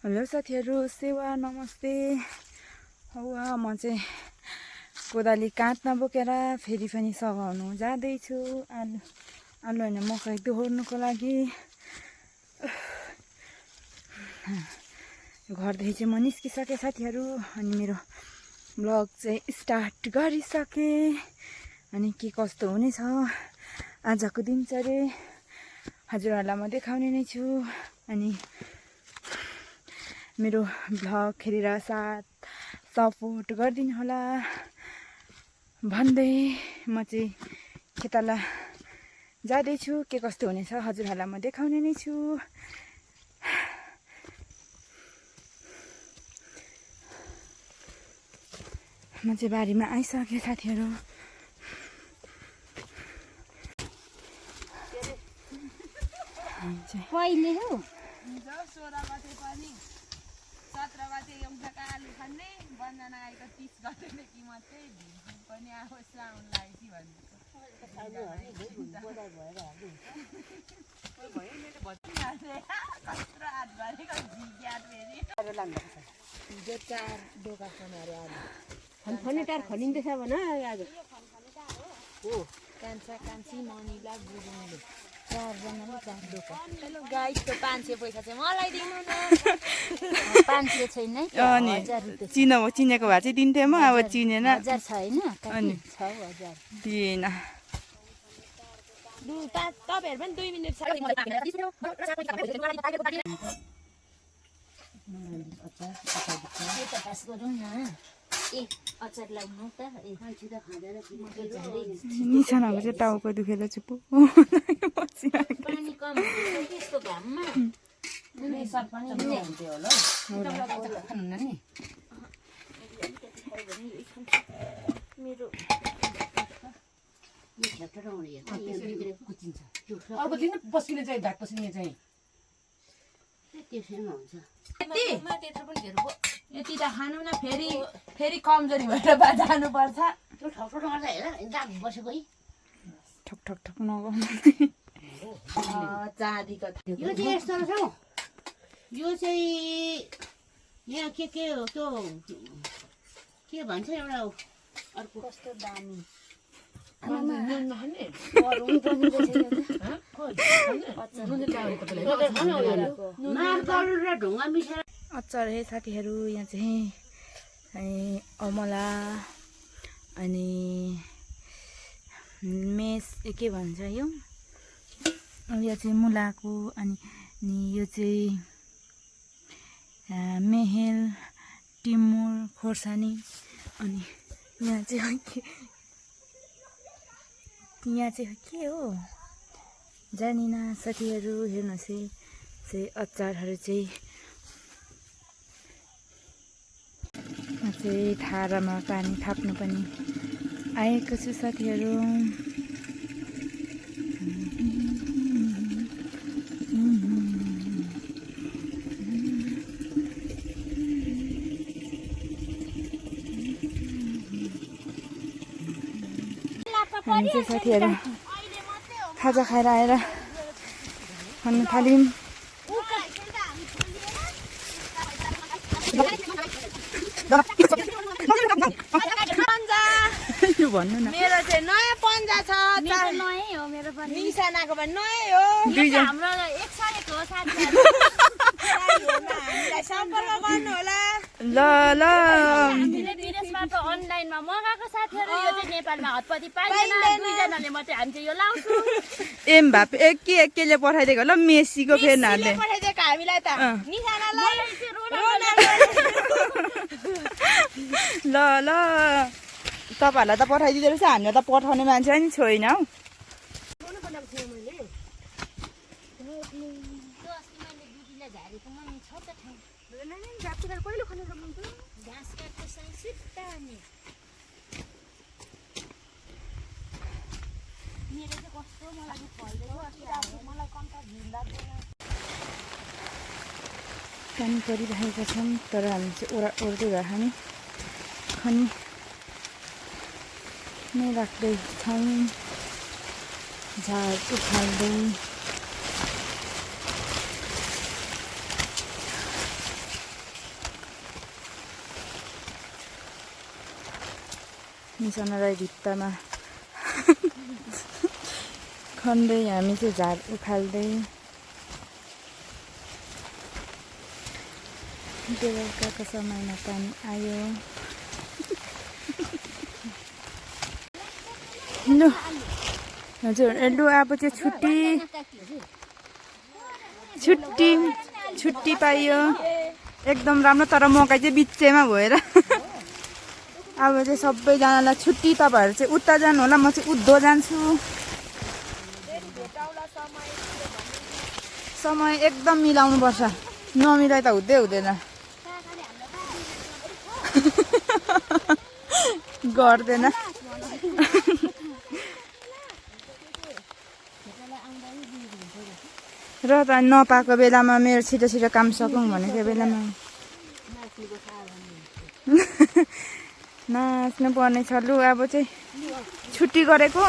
Hello साथीहरू, सेवा नमस्ते। हौवा म चाहिँ कोदाली काँधमा बोकेर फेरि पनि सघाउनु जाँदैछु। आलु होइन मकै दोहोर्नुको लागि। घरदेखि चाहिँ म निस्किसकेँ साथीहरू। अनि मेरो ब्लग चाहिँ स्टार्ट गरिसकेँ। अनि के कस्तो हुनेछ आजको दिनचर्या हजुरहरूलाई म देखाउने नै छु। अनि मेरो भ्लग हेरेर साथ सपोर्ट गरिदिनु होला भन्दै म चाहिँ खेताला जाँदैछु। के कस्तो हुनेछ हजुरहरूलाई म देखाउने नै छु। म चाहिँ बारीमा आइसकेँ साथीहरू। पहिले हो 16 गते पनि 17 गते एउटाका आलु खाने बन्दना आएको 30 गतेदेखि मात्रै पनि आफू साउन लागेपछि फनिटार खनिँदैछ भन आज हो कान्छा कान्छी मनिला गुरुङले 4 जनाले 4 दोकान। हेलो गाइस, त्यो 500 पैसा चाहिँ मलाई दिनु न। 500 छैन है, 1000 रुपैयाँ चिनेको भए चाहिँ दिन्थेँ म। अब चिनेन 1000 छ हैन, अनि 6000 दिएन। तपाईहरु पनि 2 मिनेट निशानाको चाहिँ टाउको दुखेर चुप्पो पानी कम त्यस्तो घाममा मेरो अर्को दिन पस्किने चाहिँ ढाक पस्किने चाहिँ यति त खानु न, फेरि कमजोरी भएर जानु पर्छ। त्यो ठक्ठो गर्दा हेर दाम बसेको है ठक ठक ठक नगर्नु। चाँदीको यो चाहिँ यस्तो रहेछ हौ। यो चाहिँ यहाँ के हो त्यो के भन्छ एउटा अर्को कस्तो दामी र ढुङ्गा मिसाएर अचार है साथीहरू। यहाँ चाहिँ अमला अनि मेस के भन्छ यो चाहिँ मुलाको। अनि यो चाहिँ मेहेल टिमुर खोर्सानी। अनि यहाँ चाहिँ के हो जानिन साथीहरू। हेर्नुहोस् है चाहिँ अचारहरू चाहिँ थारामा पानी थाप्नु पनि आएको छु साथीहरू। हामी चाहिँ साथीहरू खाजा खाएर आएर खानु थाल्यौँ। यो भन्नु न। मेरो चाहिँ नयाँ पन्जा छ। नयाँ हो मेरो पनि निशानाको पनि नयाँ हो। हाम्रो एकसाथ हो साथीहरु हामीलाई सम्पर्क गर्नु होला। ल हामीले विदेशबाट अनलाइनमा मगाएको साथीहरु। यो चाहिँ नेपालमा हतपति पाइदैन। दुईजनाले मात्रै हामी चाहिँ यो लाउँछु। एम भाप एकले पठाइदिएको ल मेसीको फेनहरुले पठाइदिएको हामीलाई त निशानालाई ल तपाईहरुलाई त पठाइदिँदो रहेछ। हामीलाई त पठाउने मान्छे नि छैन हौ। पानी परिरहेका छन् तर हामी चाहिँ ओर्दै भए हामी खनी नै राख्दैछौँ। झाड उखाल्दै मिसन राई भित्तामा खन्दै हामी चाहिँ झार उखाल्दै बेलुकाको समयमा पानी आयो। लु हजुर लु अब चाहिँ छुट्टी पाइयो एकदम राम्रो। तर मकै चाहिँ बिचैमा भएर अब चाहिँ सबैजनालाई छुट्टी। तपाईँहरू चाहिँ उता जानु होला, म चाहिँ उद्धो जान्छु। समय एकदम मिलाउनुपर्छ, नमिलाइ त हुँदैन। गर्दैन र त नपाएको बेलामा मेरो छिटो काम सकौँ भनेको बेलामा नाच्नु पर्ने छ। लु अब चाहिँ छुट्टी गरेको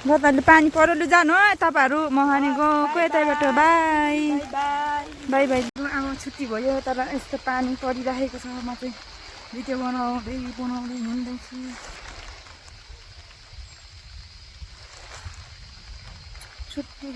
र तैँले पानी पऱ्यो। लु जानु है तपाईँहरू, मखानी गएको यतैबाट। By by by. अब छुट्टी भयो तर यस्तो पानी परिरहेको छ। म चाहिँ भिडियो बनाउँदै हिँड्दैछु। छुट्टी